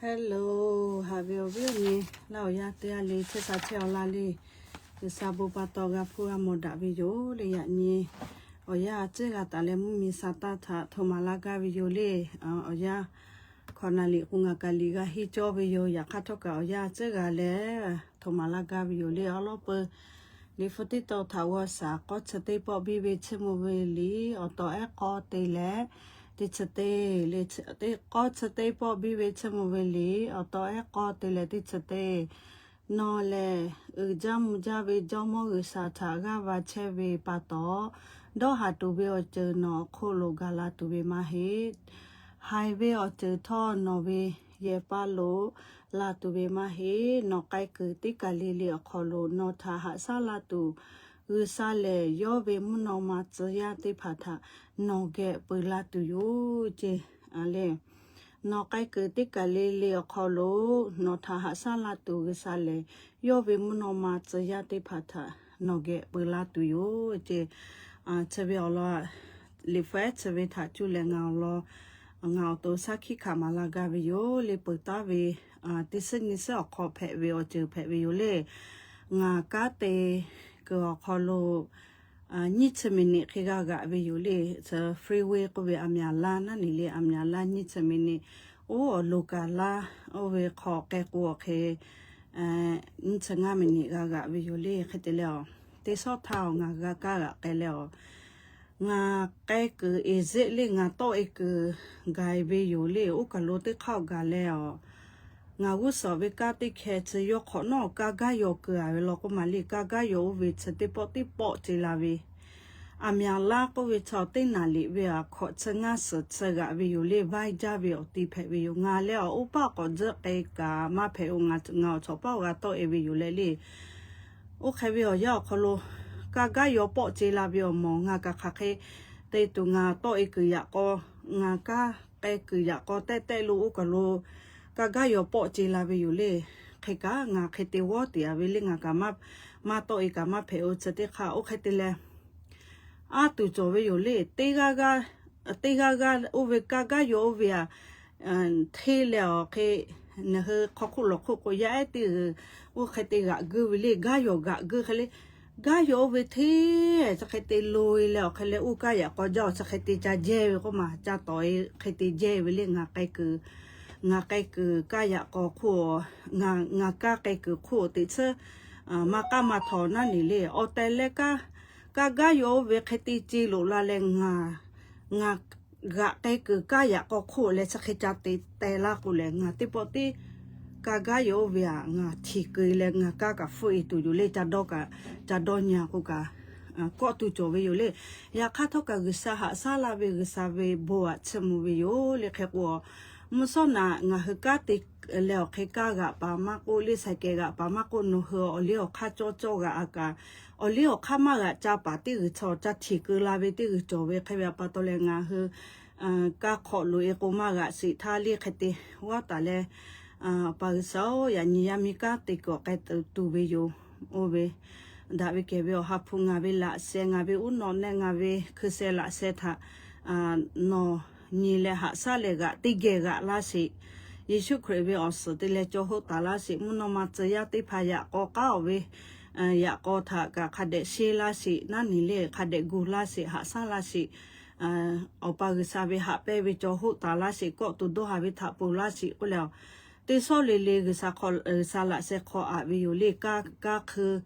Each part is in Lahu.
Hello, haꞈ ve awˬ viˉ awˬ nyi, laˇ awˬ yanˇ teˇ g'aˇ le chehˇ sha chehˇ awˬ laˇ le. G'uiˬsha bon pa taw g'a hpuˇ g'a mawˬ daꞈ ve yoˬ le yaꞈ nyi. Awˬ yanˇ cehˇ g'a taˍ leh mvuhˇmiˬ Saˍtanˍ htaꞈ htoꞈ maˍ laˇ gaˇ ve yoˬ le. Awˬ yanˇ hkawꞈ naˍ liꞈ k'o ngaˬ kaˍ liꞈ g'a henˇ cawˇ ve yoˬ. Yaꞈ hk'aˇ htawˇ kaꞈ awˬ yanˇ cehˇ g'a leh htoꞈ maˍ laˇ gaˇ ve yoˬ le. Awˬ lawn peuˬ, Liꞈ hpu teˇ tawn htaꞈ g'aw shaˍ, k'awˇ chi teˇ pawˆ biˇ ve chiˇ mvuh ve liꞈ awˬ taw ehˉ k'awˇ te leh teˇ chi teˇ le, k'awˇ chi teˇ pawˆ biˇ ve chiˇ mvuh ve liꞈ awˬ taw ehˉ k'awˇ te leh teˇ chi teˇ. Nawˬ lehˬ uiˍ jaˇ mvuh jaˇ ve Jawˇmawˇ G'uiˬsha htaꞈ g'aˇ va chehˇ ve pa taw, dawˇ haˍ tuˬ ve awˬ ceuˬ nawˬ awˬ hk'oˆ lo gaˬ la tuˬ ve maˇ heˆ. Haiˬ ve awˬ ceuˬ htawˇ nawˬ ve yehˬ paˇ lo la tuˬ ve maˇ heˆ. Nawˬ k'ai kuiˬ teˇ kaˬ le le awˬ hk'aw lo nawˬ htaꞈ haꞈ shaˉ la tuˬ, G'uiˬsha lehˬ yawˇ ve mvuhˇ naw ma tcuh yaˇ teˇ hpaˍ htaꞈ nawˬ geh peu la tuˬ yoˬ ce. A le, nawˬ k'ai kuiˬ teˇ kaˬ le le awˬ hk'aw lo nawˬ htaꞈ haꞈ shaˉ la tuˬ G'uiˬsha lehˬ, yawˇ ve mvuhˇ naw ma tcuh yaˇ teˇ hpaˍ htaꞈ nawˬ geh peu la tuˬ yoˬ ce. Chi ve awˬ lawn, Liꞈ hpu ehˉ chi ve htaꞈ cuˇ leh ngaˬ awˬ lawn ngaˬ awˬ to shaˉ hkiˆ hkanˍ maˍ laˇ gaˇ ve yoˬ le. Peuˬ taˉ ve teˇ suhˉ nyi suhˉ awˬ hk'aw hpehꞈ ve awˬ ceuˬ hpehꞈ ve yoˬ le. Ngaˬ kanˉ te kuiˬ awˬ hk'aw lo nyiˇ chi minute hk'e g'a g'aꞈ ve yoˬ le. Chi freeway k'oˆ ve a myaˍ laˇ naˉ neˬ le, a myaˍ laˇ nyiˇ chi minute. Oˇ awˬ loˍ kaꞈ laˇ, oˇ ve hk'aw k'ai k'o awˬ hk'e nyiˇ chi ngaˇ minute g'a g'aꞈ ve yoˬ le. Hk'e te leh, teˇ shawˉ htaˇ ngaˬ g'a kaˇ g'aꞈ k'ai leh, ngaˬ k'ai kuiˬ eˬ zeˆ le, ngaˬ tawˆ e kuiˬ gaˬ ve yoˬ le. Oˇ kaˬ lo teˇ hk'aˇ gaˬ leh, ngaˬ g'uˇ suhˍ ve kanˉ teˇ hkeh chi yawˇ hk'awꞈ nawˉ kaˇ gaˇ yaw keu a ve law k'oˆ maˍ le. Kaˇ gaˇ yaw oˇ ve chi teˇ pawˆ teˇ pawˆ ce la ve, a myaˍ laˇ k'oˆ ve chaw teˇ naˍ liꞈ ve a hkawꞈ chi ngaˇ suhˍ chi g'aꞈ ve yoˬ le. Vaiˇ jaˇ ve awˬ ti hpehꞈ ve yoˬ. Ngaˬ leh awˬ oˇ paˆ k'awꞈ tzuhˆ k'ai kaꞈ maˇ hpehꞈ-o. Ngaˬ awˬ chawˬ paˆ g'a tawˆ e ve yoˬ leh le. Oˇ hk'e ve awˬ yanˇ awˬ hk'aw lo kaˇ gaˇ yaw pawˆ ce la ve awˬ mawˬ. Ngaˬ kaꞈ hk'aˬ hk'e te tuˬ ngaˬ tawˆ e kuiˬ yaꞈ k'aw, ngaˬ kanˉ k'ai kuiˬ yaꞈ k'aw tehˆ tehˆ lo oˇ kaˬ lo kaˇ gaˇ yaw pawˆ ce la ve yoˬ le. Hk'e kaꞈ ngaˬ hk'e te g'awˇ tiꞈ a ve le. Ngaˬ kaꞈ maˇ tawˆ e kaꞈ maˇ hpehꞈ-o. Chi teˇ hk'aˇ oˇ hk'e te leh, aˉ tuˬ cawˬ ve yoˬ le. Teˇ g'aˇ g'aˇ, teˇ g'aˇ g'aˇ oˇ ve kaˇ gaˇ yaw oˇ ve a hteˇ leh awˬ hk'e, ngaˬ hui hk'aw hk'oˆ lawˬ hk'oˆ k'o yaˇ ehˉ teˇ g'uiˬ oˇ hk'e te g'aꞈ guˇ ve le. Gaˇ yaw g'aꞈ guˇ hk'e le, gaˇ yaw oˇ ve hteˇ chi hk'e te lo e leh awˬ hk'e leh oˇ kaˇ yaꞈ k'aw jaˇ awˬ chi hk'e te ca jehˇ ve k'oˆ maˬ ca tawˍ e hk'e te jehˇ ve le. Ngaˬ k'ai kuiˬ, ngaˬ k'ai kuiˬ kaˇ yaꞈ k'aw hk'oˆ, ngaˬ kanˉ k'ai kuiˬ hk'oˆ teꞈ tsuhˇ maˇ k'aˉ maˇ htaw naˉ neˬ le. Awˬ tehˬ leh kaˇ gaˇ yaw oˇ ve hk'e te ce loꞈ la leh ngaˬ, ngaˬ g'aꞈ k'ai kuiˬ kaˇ yaꞈ k'aw hk'oˆ leh chi hk'e ca te teh laˇ k'o lehˬ, ngaˬ teˇ pawˆ tiˉ kaˇ gaˇ yaw oˇ ve aꞈ ngaˬ htiˍ keu leh ngaˬ kaˇ kaꞈ hpfuhˆ e tuˬ yoˬ le. Ca dawˇ kaꞈ, ca dawˇ nyi a k'o kaꞈ, kawˆ tuˬ cawˬ ve yoˬ le. Yaꞈ hk'aˇ htawˇ kaꞈ G'uiˬsha haꞈ shaˉ laˇ ve G'uiˬsha ve bon aꞈ chiˇ mvuh ve yoˬ le. Hk'e k'o, mvuhˇ shawˉ naꞈ ngaˬ hui kanˉ te leh awˬ hk'e kaˇ g'aꞈ paˍ maˇ k'oˆ, le saiˍ kehˬ g'aꞈ paˍ maˇ k'oˆ, nawˬ hui awˬ liˇ awˬ hk'aˇ cawˇ cawˇ g'aꞈ a kaꞈ, awˬ liˇ awˬ hk'aˇ maˇ g'aꞈ ca paˍ teˇ g'uiˬ chaw ca htiˍ keu la ve teˇ g'uiˬ cawˬ ve. Hk'e ve a pa taw leh ngaˬ hui kaˇ hk'awꞈ loꞈ e k'o maˇ g'aꞈ sheˍ htaˇ le hk'e te g'aˇ taˍ leh, Awˬ pa G'uiˬsha-oˬ, yaꞈ nyi yaˇ miˇ kanˉ te kuiˬ awˬ k'ai tuˬ ve yoˬ. Oˇ ve daꞈ ve kehˬ ve Awˬ ha hpu ngaˬ ve laꞈ sheh, ngaˬ ve uˉ nawꞈ neh, ngaˬ ve hkui sheh laꞈ sheh htaꞈ nawˬ nyi leh haꞈ shaˉ leh g'aꞈ teˇ geh g'aꞈ laˇ sheˍ. Yeˍsuˆ Hkriꞈ ve awˬ suhˍ te leh caw hoˆ taˍ laˇ sheˍ. Mvuhˇ naw ma tcuh yaˇ teˇ hpaˍ yaꞈ k'aw k'aˉ oˬ ve yaꞈ k'aw htaꞈ kaꞈ hk'a dehꞈ sheˇ laˇ sheˍ, naˉ neˬ le hk'a dehꞈ gu laˇ sheˍ, haꞈ shaˉ laˇ sheˍ. Awˬ pa G'uiˬsha ve haꞈ pehnˇ ve caw hoˆ taˍ laˇ sheˍ, kawˆ tuˬ dawˇ haˍ ve htaꞈ ponˬ laˇ sheˍ k'oˆ leh, teˇ shawˉ le le G'uiˬsha hk'aw, G'uiˬsha laꞈ sheh hk'aw aꞈ ve yoˬ le. Kaˇ, kaˇ hkui,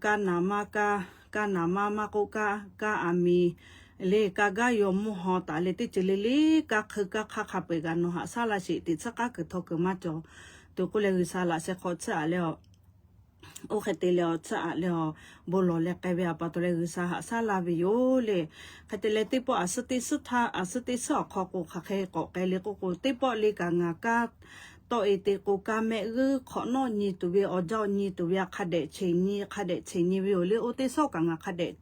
kaˇ naˍ maˇ kaˇ, kaˇ naˍ maˇ maˇ k'oˆ kaˇ, kaˇ aˬ miˍ le, kaˇ gaˇ yaw mvuhˇ haw taˍ leh teˇ ceuˬ le le, kaˇ hkui kaˇ hk'aˇ hk'a peu-eˬ kaꞈ nawˬ haꞈ shaˉ laˇ sheˍ. Teꞈ tsuhˇ k'aˉ kuiˬ htaw kuiˬ maˇ cawˬ tuˬ k'oˆ leh G'uiˬsha laꞈ sheh hk'aw tsuhˇ aꞈ leh a Oˇ hk'e te leh awˬ tsuhˇ aꞈ leh awˬ bon lawˬ leh k'ai ve a pa taw leh G'uiˬsha haꞈ shaˉ laˇ ve yoˬ le. Hk'e te leh teˇ pawˆ aˬ suhˉ teˇ suhˉ htaˇ, aˬ suhˉ teˇ suhˉ awˬ hk'aw k'o hk'aˬ hk'e k'awꞈ k'ai le k'oˆ k'o, teˇ pawˆ le kaꞈ ngaˬ kaˇ tawˆ e te k'o, kaˇ mehˆ g'uiˇ hk'awꞈ nawˉ nyi tuˬ ve awˬ jaˇ awˬ nyi tuˬ ve a hk'a dehꞈ cheˬ nyi, hk'a dehꞈ cheˬ nyi ve yoˬ le. Oˇ teˇ suhˉ kaꞈ ngaˬ hk'a dehꞈ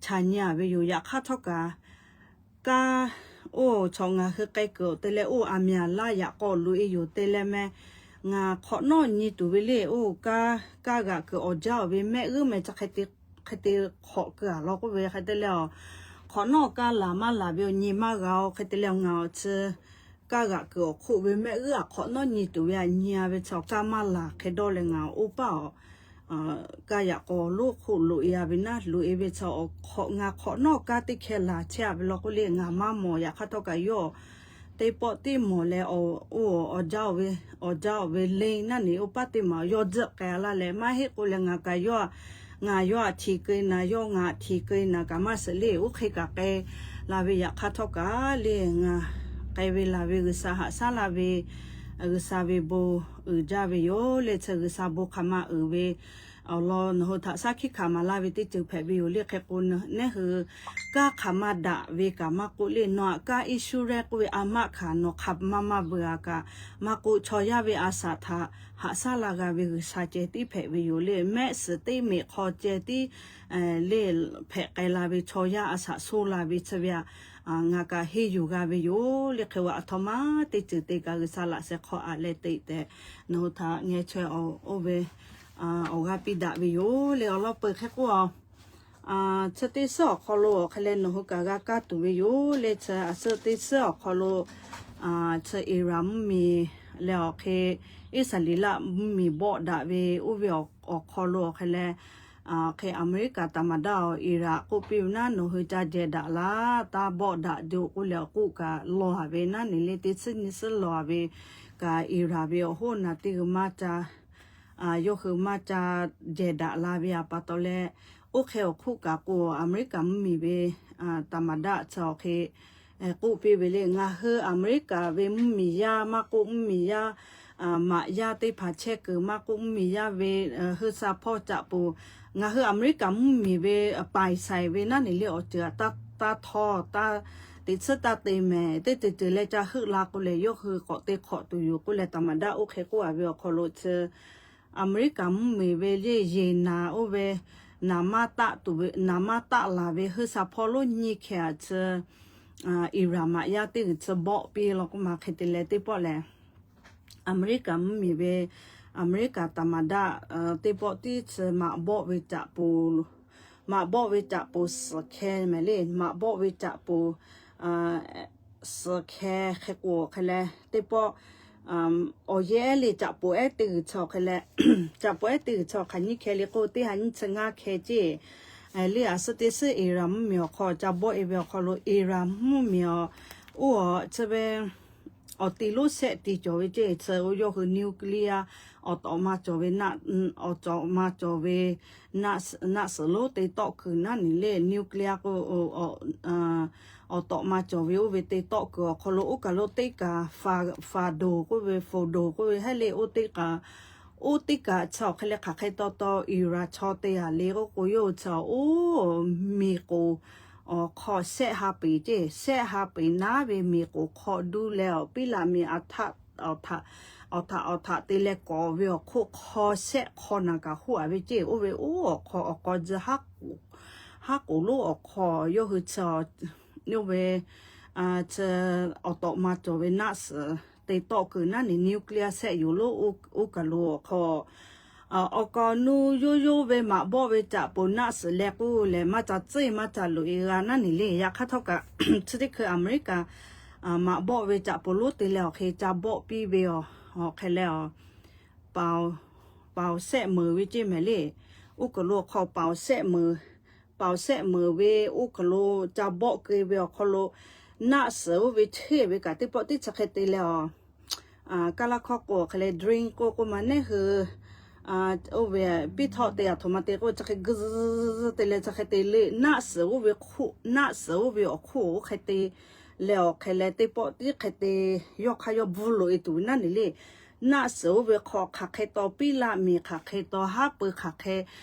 chaˬ nyi a ve yoˬ. Yaꞈ hk'aˇ htawˇ kaꞈ kaˇ, oˇ chaw ngaˬ hui k'ai kuiˬ awˬ te leh oˇ aˬ miˍ aˬ laˇ yaꞈ k'aw loꞈ e yoˬ te leh meh, ngaˬ hk'awꞈ nawˉ nyi tuˬ ve le. Oˇ kaˇ, kaˇ g'aꞈ kuiˬ awˬ jaˇ awˬ ve mehˆ g'uiˇ meh chi hk'e te hk'awꞈ keu a law k'oˆ ve hk'e te leh a, hk'awꞈ nawˉ kaˇ laˬ maˇ laˬ ve awˬ nyi maˇ g'a-o. Hk'e te leh ngaˬ awˬ chi kaˇ g'aꞈ kuiˬ awˬ hk'oˆ ve mehˆ g'uˉ aꞈ hk'awꞈ nawˉ nyi tuˬ ve aꞈ nyi-a ve chi awˬ kaˇ maˇ laˬ hk'e dawˇ leh ngaˬ oˇ paˇ awˬ kaˇ yaꞈ k'aw lonˉ hk'oˆ loꞈ e-a ve naˉ, loꞈ e ve chi ngaˬ hk'awꞈ nawˉ kaˇ teˇ hkeh laˬ chehˇ-a ve law k'oˆ le ngaˬ maˇ mawˬ. Yaꞈ hk'aˇ htawˇ kaꞈ yawˇ teˇ pawˆ tiˉ mawˬ leh, oˇ awˬ jaˇ-oˬ ve, awˬ jaˇ-oˬ ve le naˉ ne oˇ paˇ teˇ maˬ yawˇ tzuhˆ k'ai-a laˇ leh maˇ heˆ k'oˆ leh ngaˬ kaꞈ yawˇ, ngaˬ yawˇ aꞈ hti keu naˍ, yawˇ ngaˬ aꞈ hti keu naˍ kaꞈ maˇ shiˍ le. Oˇ hk'e kaꞈ k'ai la ve yaꞈ hk'aˇ htawˇ kaꞈ le ngaˬ k'ai ve laˬ ve G'uiˬsha haꞈ shaˉ laˇ ve, G'uiˬsha ve bon uiˍ jaˇ ve yoˬ le. Chi G'uiˬsha bon hk'aˬ ma uiˍ ve awˬ lawn nawˬ hui htaꞈ shaˉ hkiˆ hkanˍ maˍ laˇ ve teˇ ceuˬ hpehꞈ ve yoˬ le. Hk'e k'o nehˉ hui kaˇ hk'aˬ ma daꞈ ve kaꞈ maˇ k'oˆ le, nawˬ aꞈ kaˇ insurance k'oˆ ve a maˆ hkanˍ nawˬ hk'aˬ ma maˇ beuꞈ-a kaꞈ maˇ k'oˆ, chaw yaˇ ve a shaꞈ htaꞈ haꞈ shaˉ la g'a ve G'uiˬsha ceh tiˉ hpehꞈ ve yoˬ le. Mehˆ suhˍ teˇ meꞈ hk'aw ceh tiˉ le hpehꞈ k'ai la ve chaw yaˇ a shaꞈ shoˇ la ve chi ve aꞈ ngaˬ kaꞈ henˇ yuˬ g'a ve yoˬ le. Hk'e wa aˬ htoꞈ ma teˇ ceuˬ te kaꞈ G'uiˬsha laꞈ sheh hk'aw aꞈ leh teꞈ tehꞈ nawˬ hui htaꞈ ngeh chaweh oˇ ve awˬ g'aˇ piˇ daꞈ ve yoˬ le. Awˬ lawn peuˬ hk'e k'oˆ a, chi teˇ suhˉ awˬ hk'aw lo awˬ hk'e leh nawˬ hui kaꞈ g'a kaˇ tuˬ ve yoˬ le. Chi a suhˉ teˇ suhˉ awˬ hk'aw lo chi Iˍraˍ mvuhˇmiˬ leh awˬ hk'e Iˉsaˍreˍlaˆ mvuhˇmiˬ bawˆ daꞈ ve oˇ ve awˬ hk'aw lo awˬ hk'e leh, hk'e Aˍmeˍriˆkaˍ taˍ maˍ daꞈ awˬ Iˍraˍ k'oˆ piˇ ve naˉ, nawˬ hui ca jehˬ daꞈ laˇ, taˇ bawˆ daꞈ jo k'oˆ leh awˬ k'oˆ kaꞈ law-a ve naˉ ne le teˇ suhˉ nyi suhˉ law-a ve kaꞈ Iˍraˍ ve awˬ hoˉ naˬ teˇ hui maˇ ca yawˇ hui maˇ ca jehˬ daꞈ la ve aꞈ pa taw leh, oˇ hk'e awˬ hk'oˆ kaꞈ k'o Aˍmeˍriˆkaˍ mvuhˇmiˬ ve taˍ maˍ daꞈ chi awˬ hk'e k'oˆ piˇ ve le. Ngaˬ hui Aˍmeˍriˆkaˍ ve mvuhˇmiˬ yaˇ maˇ k'oˆ, mvuhˇmiˬ yaˇ maꞈ yaˇ teˇ hpaˍ chehˇ kuiˬ maˇ k'oˆ, mvuhˇmiˬ yaˇ ve hui sha hpawˇ caꞈ poˬ, ngaˬ hui Aˍmeˍriˆkaˍ mvuhˇmiˬ ve paiˍ shaiˍ ve naˉ ne le awˬ ceuˬ aꞈ taˇ htawˇ, teꞈ tsuhˇ taˇ te mehˍ, teˇ ceuˬ ceuˬ leh ca heuˆ la k'oˆ leh yawˇ hui k'awꞈ te hk'awꞈ tuˬ yoˬ k'oˆ leh taˍ maˍ daꞈ oˇ hk'e k'oˆ-a ve awˬ hk'aw lo chi Aˍmeˍriˆkaˍ mvuhˇmiˬ ve yeˇ yeˬ naˍ oˇ ve naˍ maˇ taˆ tuˬ ve, naˍ maˇ taˆ laˬ ve hui sha hpawˇ lonˉ nyi hkeh aꞈ chi Iˍraˍ maꞈ yaˇ teˇ g'uiˬ chi bawˆ piˇ law k'oˆ ma. Hk'e te leh teˇ pawˆ lehˬ Aˍmeˍriˆkaˍ mvuhˇmiˬ ve Aˍmeˍriˆkaˍ taˍ maˍ daꞈ teˇ pawˆ tiˉ chi maꞈ bawˆ ve caꞈ poˬ, maꞈ bawˆ ve caꞈ poˬ suhˍ hkeh mehˍ le, maꞈ bawˆ ve caꞈ poˬ suhˍ hkeh hk'e k'o hk'e leh teˇ pawˆ awˬ yehˇ le caꞈ poˬ ehˉ teˇ g'uiˬ chi hk'e leh, caꞈ poˬ ehˉ teˇ g'uiˬ chi hk'aˬ nyiˇ hkeh le k'o teˇ ha nyiˇ chi ngaˇ hkeh ceˇ le. A suhˉ teˇ suhˉ Iˍraˍ mvuhˇmiˬ awˬ hk'aw ca bawˆ e ve awˬ hk'aw lo Iˍraˍ mvuhˇmiˬ awˬ oˇ chi ve awˬ ti lonˉ shehˆ ti cawˬ ve ceˇ, chi oˇ yawˇ hui nuclear awˬ tawꞈ ma cawˬ ve, awˬ tawꞈ ma cawˬ ve naˆ suhˍ lonˉ te tawˆ kuiˬ naˉ ne le nuclear k'o awˬ tawꞈ ma cawˬ ve oˇ ve te tawˆ kuiˬ awˬ hk'aw lo oˇ kaˬ lo teˇ kaˬ Fordo k'oˆ ve, Fordo k'oˆ ve hehˉ le oˇ teˇ kaˬ, oˇ teˇ kaˬ chi awˬ hk'e leh hk'aˬ hk'e taw taw Iˍraˍ chaw te-a le k'oˆ k'o yawˇ hui chi oˇ miˬ k'oˍ awˬ hk'aw shehˆ ha peˍ ceˇ, shehˆ ha peˍ naˉ ve miˬ k'oˍ hk'aw duˇ leh awˬ piˉ laꞈ miˬ aˬ htaꞈ awˬ htaꞈ awˬ htaꞈ te leh kawꞈ ve awˬ hk'oˆ hk'aw shehˆ hk'aw naˬ kaꞈ hoˆ-a ve ceˇ. Oˇ ve oˇ awˬ hk'aw awˬ k'aw tcuh haˉ k'oˍ lonˉ awˬ hk'aw yawˇ hui chi oˇ ve chi awˬ tawꞈ ma cawˬ ve naˆ suhˍ te tawˆ kuiˬ naˉ ne nuclear shehˆ yoˬ lonˉ oˇ kaˬ lo awˬ hk'aw awˬ kaw nuˇ yoˇ yoˇ ve maꞈ bawˆ ve caꞈ poˬ naˆ suhˍ leh k'oˆ lehˬ maˇ ca tcuhˉ maˇ ca loꞈ e g'a naˉ ne le. Yaꞈ hk'aˇ htawˇ kaꞈ chi teˇ hkui Aˍmeˍriˆkaˍ maꞈ bawˆ ve caꞈ poˬ lonˉ te leh awˬ hk'e ca bawˆ piˇ ve awˬ hk'e leh a, paoˬ shehˆ meunˍ ve ceˇ mehˍ le. Oˇ kaˬ lo awˬ hk'aw paoˬ shehˆ meunˍ, paoˬ shehˆ meunˍ ve oˇ kaˬ lo ca bawˆ keu ve awˬ hk'aw lo naˆ suhˍ oˇ ve chehˇ ve kaꞈ teˇ pawˆ tiˉ chi hk'e te leh a, kaˇ laˇ hkawˇ k'o hk'e leh drink k'oˆ k'oˆ ma nehˉ hui oˇ ve piˇ htawˆ te aˬ htoꞈ ma te k'o chi hk'e guiˇ zuhˇ te leh chi hk'e te le naˆ suhˍ oˇ ve hk'oˆ, naˆ suhˍ oˇ ve awˬ hk'oˆ oˇ hk'e te leh awˬ hk'e leh teˇ pawˆ tiˉ hk'e te yawˇ hk'aˇ yawˇ bvuhˇ loꞈ e tuˬ ve naˉ ne le. Naˆ suhˍ oˇ ve hk'aw hk'aˬ hk'e taw piˇ laˆ miˬ hk'aˬ hk'e taw haˉ pui hk'aˬ hk'e,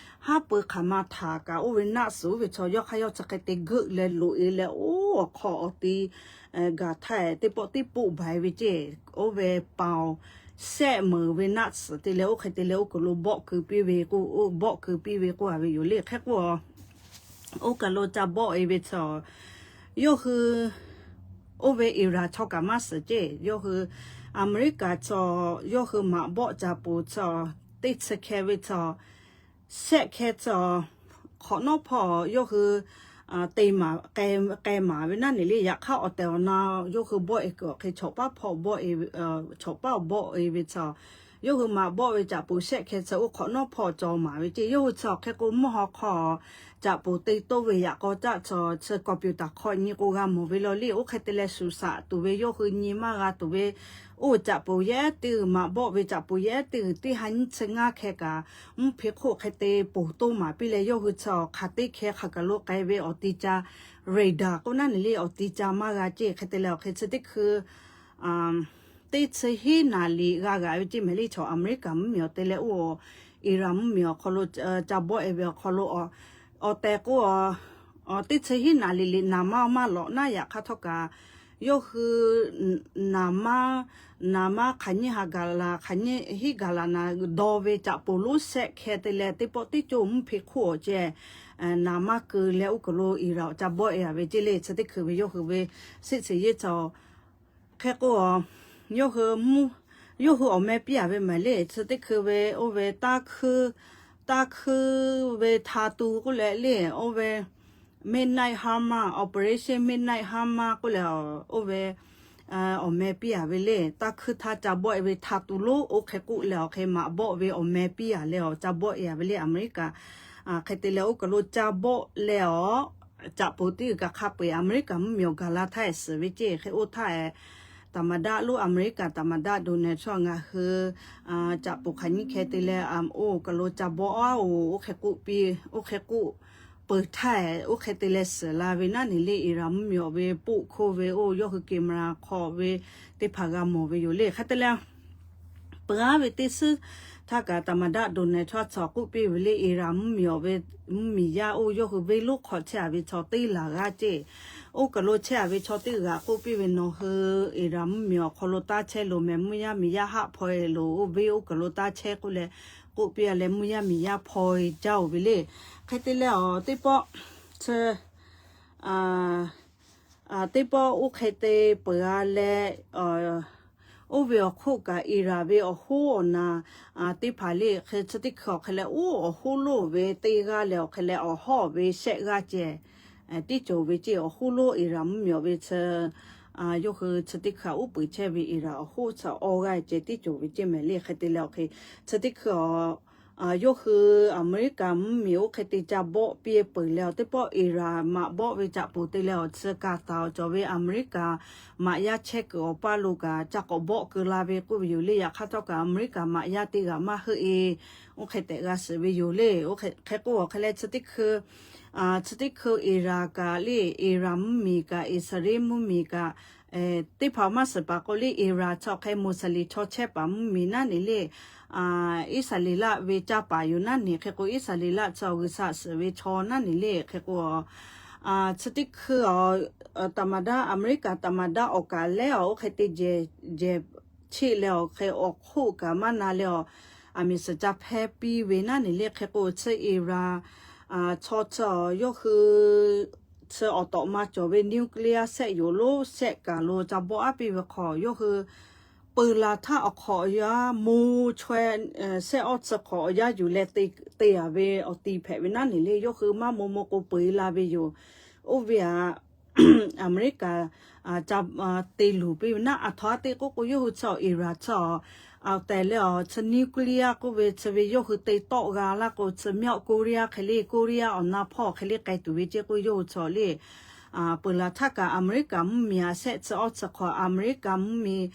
haˉ pui hk'aˬ ma htaꞈ kaꞈ oˇ ve naˆ suhˍ oˇ ve chaw yawˇ hk'aˇ yawˇ chi hk'e te geuˆ leh loꞈ e leh oˇ awˬ hk'aw awˬ ti gaˬ htaˇ teˇ pawˆ tiˉ poˆ baˬ e ve ceˇ. Oˇ ve paoˬ shehˆ meunˍ ve naˆ suhˍ te leh oˇ hk'e te leh oˇ kaˬ lo bawˆ keu piˇ ve k'o, bawˆ keu piˇ ve k'oˆ-a ve yoˬ le. Hk'e k'o oˇ kaˬ lo ca bawˆ e ve chaw yawˇ hui oˇ ve Iˍraˍ chaw kaꞈ maˇ suhˍ ceˇ. Yawˇ hui Aˍmeˍriˆkaˍ chaw yawˇ hui maꞈ bawˆ caꞈ poˬ chaw teˇ chi hkeh ve chaw shehˆ hkeh chaw hk'awꞈ nawˉ hpawˇ yawˇ hui te maˍ k'ai maˍ ve naˉ neˬ le. Yaꞈ hk'aˇ awˬ tehˬ awˬ na yawˇ hui bawˆ e kuiˬ awˬ hk'e chawꞈ paˉ hpawˇ bawˆ e, chawꞈ paˉ awˬ bawˆ e ve tcuh, yawˇ hui maꞈ bawˆ ve caꞈ poˍ shehˆ hkeh tcuh oˇ hk'awꞈ nawˉ hpawˇ cawˬ maˍ ve ceˇ. Yawˇ hui tcuh awˬ hk'e k'o mvuhˇ haw hk'aw caꞈ poˍ te toˇ ve yaꞈ k'aw caˆ tcuh chi computer hk'aw nyi k'o g'a mawˬ ve law le. Oˇ hk'e te leh shuˍ shaꞈ tuˬ ve yawˇ hui nyi maˇ g'a tuˬ ve, oˇ caꞈ poˍ yehˉ teˇ g'uiˬ maꞈ bawˆ ve caꞈ poˍ yehˉ teˇ g'uiˬ teˇ ha nyiˇ chi ngaˇ hkeh kaꞈ mvuhˇ hpe hk'oˆ hk'e te poˬ toˇ maˍ piˇ leh yawˇ hui tcuh awˬ hk'aˬ teˇ hkeh hk'aˬ kaˬ lo k'ai ve awˬ ti ca radar k'oˆ naˉ neˬ le awˬ ti ca maˇ g'a ceˇ. Hk'e te leh awˬ hk'e chi teˇ hkui teˇ chi hiˉ naˍ liꞈ g'a g'aꞈ ve ceˇ mehˍ le. Chaw America mvuhˇmiˬ awˬ te leh oˇ Iran mvuhˇmiˬ awˬ hk'aw lo ca bawˆ e ve awˬ hk'aw lo awˬ tehˬ k'o, teˇ chi hiˉ naˍ liꞈ liꞈ naˍ maˇ maˇ lawꞈ naˉ yaꞈ hk'aˇ htawˇ kaꞈ yawˇ hui naˍ maˇ, naˍ maˇ hk'aˬ nyiˇ ha gaˬ laˬ hk'aˬ nyiˇ hiˉ gaˬ laˬ naˍ dawˇ ve caꞈ poˍ lonˉ shehˆ hkeh te leh teˇ pawˆ teˇ coˇ mvuhˇ hpe hk'oˆ awˬ ceh naˍ maˇ keu leh oˇ kaˬ lo Iran awˬ ca bawˆ e a ve ceˇ le. Chi teˇ hkui ve yawˇ hui ve siˉ chi yeˇ ca hk'e k'o, yawˇ hui, yawˇ hui awˬ meh piˇ a ve mehˍ le. Chi teˇ hkui ve oˇ ve taˇ hkuiˇ, taˇ hkuiˇ ve hta tu k'oˆ leh le, oˇ ve Midnight Hammer, Operation Midnight Hammer k'oˆ leh oˇ ve awˬ meh piˇ a ve le. Taˇ hkuiˇ htaˇ ca bawˆ e ve hta tu lonˉ oˇ hk'e k'oˆ leh awˬ hk'e maꞈ bawˆ ve awˬ meh piˇ a leh awˬ ca bawˆ e a ve le. America hk'e te leh oˇ kaˬ lo ca bawˆ leh awˬ caꞈ poˍ teˇ g'uiˬ kaꞈ hk'a peu eˬ America mvuhˇmiˬ awˬ gaˬ la htaˇ e suhˍ ve ceˇ. Hk'e oˇ htaˇ e သမ္မတ lonˉ America သမ္မတ Donald Trump ngaˬ hui caꞈ poˍ hk'aˬ nyiˇ hkeh te leh oˇ kaˬ lo ca bawˆ a oˬ, oˇ hk'e k'oˆ piˇ, oˇ hk'e k'oˆ peuˬ htaˇ e oˇ hk'e te leh suhˍ la ve naˉ neˬ le. Iran mvuhˇmiˬ awˬ ve poˆ hkoˇ ve oˇ yawˇ hui camera hk'aw ve teˇ hpaˍ g'a mawˬ ve yoˬ le. Hk'e te leh peuˬ a ve teˇ suhˉ htaˇ kaꞈ သမ္မတ Donald Trump tcuh k'oˆ piˇ ve le, Iran mvuhˇmiˬ awˬ ve mvuhˇmiˬ yaˇ oˇ yawˇ hui venˇ lonˉ hk'aw chehˇ a ve chaw teˇ laˬ g'aˇ ceˇ. Oˇ kaˬ lo chehˇ a ve chaw teˇ g'aꞈ k'oˆ piˇ ve, nawˬ hui Iran mvuhˇmiˬ awˬ hk'aw lo taˇ chehˇ loˬ mehˍ, mvuhˇ yaˇ miˬ yaˇ haˆ hpaw e loˬ, oˇ venˇ oˇ kaˬ lo taˇ chehˇ k'oˆ leh k'oˆ piˇ a leh mvuhˇ yaˇ miˬ yaˇ hpaw e jaˇ oˬ ve le. Hk'e te leh awˬ teˇ pawˆ chi teˇ pawˆ oˇ hk'e te peuˬ a leh, oˇ ve awˬ hk'oˆ kaꞈ Iran ve awˬ hoˉ awˬ naˍ teˇ hpaˍ le hk'e chi teˇ hkui awˬ hk'e leh oˇ awˬ hoˉ lonˉ ve teˇ g'aˇ leh awˬ hk'e leh awˬ hawˉ ve shehˆ g'aˇ ceh tiˉ cawˬ ve ceˇ. Awˬ hoˉ lonˉ Iran mvuhˇmiˬ awˬ ve chi yawˇ hui chi teˇ hkui a uˉ peunˍ chehˇ ve Iran awˬ hoˉ chi awˬ g'aˇ ceh tiˉ cawˬ ve ceˇ mehˍ le. Hk'e te leh awˬ hk'e chi teˇ hkui awˬ yawˇ hui America mvuhˇmiˬ oˇ hk'e te ca bawˆ piˇ peuˬ leh awˬ teˇ pawˆ Iran maꞈ bawˆ ve caꞈ poˍ te leh awˬ chi kaˍ taˍ awˬ cawˬ ve America maꞈ yaˇ chehˇ kuiˬ awˬ paˇ lo kaꞈ ca k'awꞈ bawˆ keu la ve k'oˆ ve yoˬ le. Yaꞈ hk'aˇ htawˇ kaꞈ America maꞈ yaˇ teˇ g'aꞈ maˇ heuˆ e oˇ hk'e tehꞈ g'a shiˍ ve yoˬ le. Hk'e k'o awˬ hk'e leh chi teˇ hkui chi teˇ hkui Iran kaꞈ le, Iran mvuhˇmiˬ kaꞈ Israel mvuhˇmiˬ kaꞈ teˇ hpaˍ maˇ shiˍ paˍ k'o le, Iran chaw hk'e Muslim chaw chehˇ paˍ mvuhˇmiˬ naˉ neˬ le, Iˉsaˍreˍlaˆ ve caˇ paˍ yoˬ naˉ neˬ. Hk'e k'o Iˉsaˍreˍlaˆ chi awˬ G'uiˬsha shiˍ ve chaw naˉ neˬ le. Hk'e k'o chi teˇ hkui သမ္မတ America သမ္မတ awˬ kaˍ lehˉ awˬ oˇ hk'e te jehˬ cheˆ leh awˬ hk'e awˬ hk'oˆ kaꞈ maˇ na leh awˬ, aˬ miˍ suhˍ ca hpehˇ piˇ ve naˉ neˬ le. Hk'e k'o chi Iran chaw chi yawˇ hui chi awˬ tawꞈ ma cawˬ ve nuclear shehˆ yoˬ lonˉ shehˆ kaˬ lo ca bawˆ aˉ piˇ ve hk'aw yawˇ hui peuˬ laˬ htaˇ awˬ hk'awꞈ awˬ yanˇ mo chaweh shehˆ awˇ chi hk'awꞈ awˬ yanˇ yuˬ leh te a ve awˬ ti hpehꞈ ve naˉ neˬ le. Yawˇ hui maˇ mo mo k'o peuˬ e la ve yoˬ. Oˇ ve aꞈ Aˍmeˍriˆkaˍ ca te luˬ piˇ ve naˉ, aˬ htoꞈ aˉ te k'oˆ k'o yawˇ hui chi Iran chi awˬ tehˬ leh awˬ chi nuclear k'oˆ ve chi ve yawˇ hui te tawˆ g'a laˇ k'o chi မြောက်ကိုရီးယား hk'e le, Korea awˬ na hpawˇ hk'e le k'ai tuˬ ve ceˇ k'o yawˇ hui chi le peuˬ laˬ htaˇ kaꞈ Aˍmeˍriˆkaˍ mvuhˇmiˬ aꞈ shehˆ chi awˇ chi hk'awꞈ Aˍmeˍriˆkaˍ mvuhˇmiˬ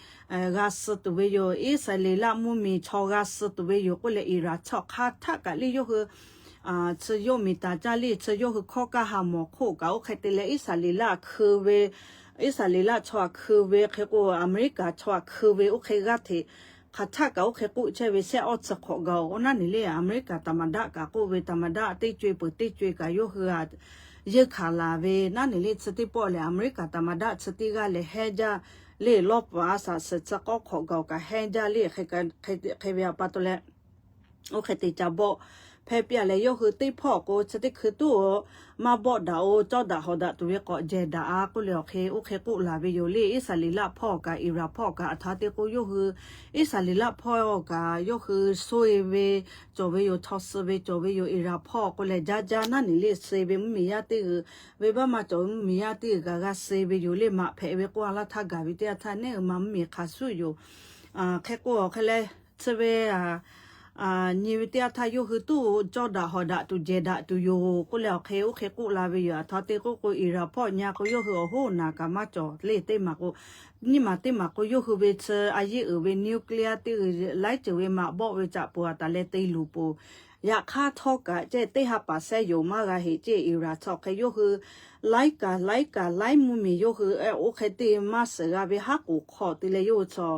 g'a suh tuˬ ve yoˬ. Iˉsaˍreˍlaˆ mvuhˇmiˬ chaw g'a suh tuˬ ve yoˬ k'oˆ leh Iran chi hk'a htaˆ kaꞈ le yawˇ hui chi yawˇ miˬ taˍ caˇ le chi yawˇ hui hkawˇ kaˇ ha mawˬ hk'oˆ kaꞈ oˇ hk'e te leh Iˉsaˍreˍlaˆ hkui ve, Iˉsaˍreˍlaˆ chaw htaꞈ hkui ve hk'e k'o Aˍmeˍriˆkaˍ chaw htaꞈ hkui ve oˇ hk'e g'aˇ hteꞈ hk'a htaˆ kaꞈ oˇ hk'e k'oˆ chehˇ ve shehˆ awˇ chi hk'awꞈ gaˬ-oˬ. Oˇ naˉ neˬ le Aˍmeˍriˆkaˍ သမ္မတ kaꞈ k'oˆ ve သမ္မတ teˇ co e peuˬ teˇ co e kaꞈ yawˇ hui aꞈ yeunˇ hkanˍ laˬ ve naˉ neˬ le chi teˇ pawˆ lehˬ Aˍmeˍriˆkaˍ သမ္မတ chi teˇ g'aˇ lehˬ hehnˇ jaˇ le lawˇ paˍ a shaꞈ suhˍ chi k'awˇ hk'awꞈ gaˬ-oˬ kaꞈ hehnˇ jaˇ le hk'e ve aꞈ pa taw leh oˇ hk'e te ca bawˆ hpehˇ piˇ a leh yawˇ hui teˇ hpawˇ k'o chi teˇ hkui tuˉ-oˬ, maˇ bawˆ daꞈ-oˬ, cawˇ daꞈ hawˍ daꞈ tuˬ ve k'awꞈ jehˬ daꞈ-a k'oˆ leh awˬ hk'e oˇ hk'e k'oˆ laˬ ve yoˬ le. Iˉsaˍreˍlaˆ hpawˇ kaꞈ Iran hpawˇ kaꞈ aˬ htoꞈ te k'o yawˇ hui, Iˉsaˍreˍlaˆ hpawˇ kaꞈ yawˇ hui suh-e ve cawˬ ve yoˬ, chaw suh ve cawˬ ve yoˬ. Iran hpawˇ k'oˆ leh jaˇ jaˇ naˉ neˬ le suh ve mvuhˇmiˬ yaˇ teˇ g'uiˬ, venˇbaˆ maˇ cawˬ ve mvuhˇmiˬ yaˇ teˇ g'uiˬ kaꞈ g'a suh ve yoˬ le. Maꞈ hpehꞈ ve k'oˆ a laˇ htaˇ gaˬ ve teˇ yanˇ htaˇ neˉ uiˍ ma mvuhˇmiˬ hk'a shuˍ yoˬ. Hk'e k'o awˬ hk'e leh, chi ve nyi ve teˇ yanˇ htaˇ yawˇ hui tuˉ cawˇ daꞈ hawˍ daꞈ tuˬ jehˬ daꞈ tuˬ yoˬ k'oˆ leh awˬ hk'e oˇ hk'e k'oˆ la ve yoˬ. Aˬ htoꞈ te k'oˆ k'o Iran hpawˇ nyi a k'o yawˇ hui awˬ hoˉ naˬ kaꞈ maˇ cawˬ le teˇ maˬ k'o, nyiˇ maˬ teˇ maˬ k'o yawˇ hui ve chi a yeˇ uiˍ ve nuclear teˇ g'uiˬ laiˉ ceuˬ ve maꞈ bawˆ ve caꞈ poˬ aˬ taˍ leh te luˬ poˬ. Yaꞈ hk'aˇ htawˇ kaꞈ ceˇ teˇ ha paˍ sehˉ yoˬ maˇ g'a heꞈ ceˇ Iran chi awˬ hk'e yawˇ hui laiˉ kaꞈ laiˉ kaꞈ laiˉ mvuhˇmiˬ yawˇ hui oˇ hk'e te maˇ suhˍ g'a ve haˉ k'oˍ hk'aw te leh yawˇ hui chaw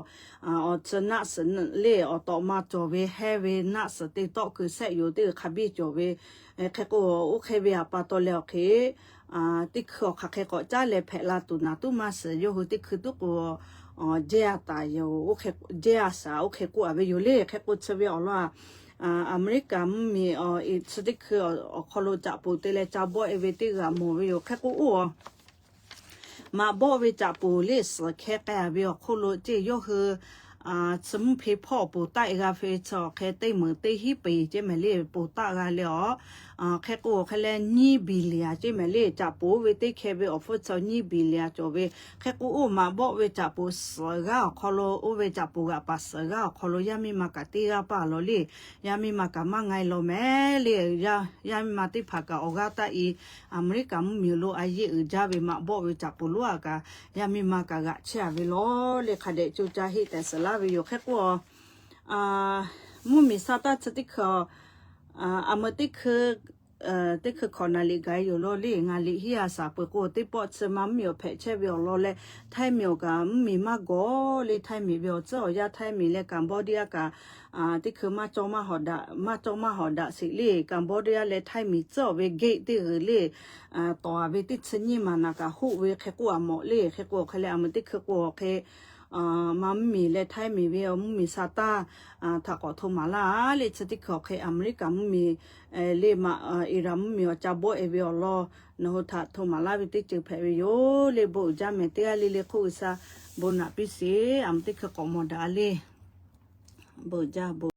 awˬ chi naˆ suhˍ le awˬ tawꞈ ma cawˬ ve hehˇ ve naˆ suhˍ te tawˆ keu shehˆ yoˬ teˇ g'uiˬ hk'a biˇ cawˬ ve. Hk'e k'o oˇ hk'e ve aꞈ pa taw leh awˬ hk'e teˇ hkui awˬ hk'aˬ hk'e k'awꞈ caˉ leh hpehꞈ la tuˬ naˍ tuˉ maˇ suhˍ yawˇ hui teˇ hkui tuˉ k'o jehˇ a taˍ yoˬ, jehˇ a shaˍ oˇ hk'e k'oˆ a ve yoˬ le. Hk'e k'o chi ve awˬ lawn Aˍmeˍriˆkaˍ mvuhˇmiˬ chi teˇ hkui awˬ hk'aw lo caꞈ poˬ te leh ca bawˆ e ve teˇ g'aˇ mawˬ ve yoˬ. Hk'e k'o oˇ maꞈ bawˆ ve caꞈ poˬ le suhˍ hkeh k'ai a ve awˬ hk'oˆ lo ceˇ yawˇ hui chi mvuhˇ hpe hpawˇ poˬ taˆ e g'a ve chi awˬ hk'e teˇ meunˍ teˇ hinˉ peˍ ceˇ mehˍ le poˬ taˆ g'a leh awˬ. Hk'e k'o awˬ hk'e leh nyiˇ billion ceˇ mehˍ le caꞈ poˬ oˇ ve teˇ hkeh ve awˬ hpfuhˇ chi nyiˇ billion cawˬ ve. Hk'e k'o oˇ maꞈ bawˆ ve caꞈ poˬ suhˍ g'aˇ awˬ hk'aw lo oˇ ve caꞈ poˬ g'aꞈ paˍ suhˍ g'aˇ awˬ hk'aw lo yaˇ miˇ ma kaꞈ teˇ g'aˇ paˇ lawˬ le. Yaˇ miˇ ma kaꞈ maˇ nga e lawˬ mehˍ le. Yaˇ miˇ ma teˇ hpaˍ kaꞈ awˬ g'aˇ taˆ e Aˍmeˍriˆkaˍ mvuhˇmiˬ lo a yeˇ uiˍ jaˇ ve maꞈ bawˆ ve caꞈ poˬ lonˉ a kaꞈ yaˇ miˇ ma kaꞈ g'aꞈ chehˇ a ve lawˬ le hk'a dehꞈ co ca heˆ tehꞈ suhˍ laˇ ve yoˬ. Hk'e k'o mvuhˇmiˬ sa taˇ chi teˇ hkui aˬ meuꞈ teˇ hkui teˇ hkui hkawꞈ naˍ liꞈ gaˬ e yoˬ lawˬ le. Ngaˬ liꞈ hiˉ a shaˍ peuˬ k'o teˇ pawˆ chi ma mvuhˇmiˬ awˬ hpehꞈ chehˇ ve awˬ lawn leh Htaiˇ miˬ awˬ kaꞈ mvuhˇmiˬ maˇ gawˬ le. Htaiˇ miˬ ve awˬ tcuhˉ awˬ yaˇ Htaiˇ miˬ leh Cambodia kaꞈ teˇ hkui maˇ cawˇ maˇ hawˍ daꞈ sheˍ le. Cambodia leh Htaiˇ miˬ tcuhˉ awˬ ve gate teˇ g'uiˬ le tawˍ a ve teˇ chi nyiˇ maˬ naˍ kaꞈ hoˆ ve hk'e k'oˆ a mawˬ le. Hk'e k'o awˬ hk'e leh aˬ meuꞈ teˇ hkui k'o awˬ hk'e ma mvuhˇmiˬ leh Htaiˇ miˬ ve awˬ mvuhˇmiˬ sa taˇ htaꞈ k'awꞈ hto maˍ laˇ le. Chi teˇ hkui awˬ hk'e Aˍmeˍriˆkaˍ mvuhˇmiˬ le maꞈ Iran mvuhˇmiˬ awˬ ca bawˆ e ve awˬ lawn nawˬ hui htaꞈ hto maˍ laˇ ve teˇ ceuˬ hpehꞈ ve yoˬ le. Bon uiˍ jaˇ mehˍ teˇ g'aˇ le le hk'oˆ G'uiˬsha bon naꞈ piˇ sheˍ. Aˬ meuꞈ teˇ hkui k'awꞈ mawˬ daꞈ le. Bon uiˍ jaˇ bon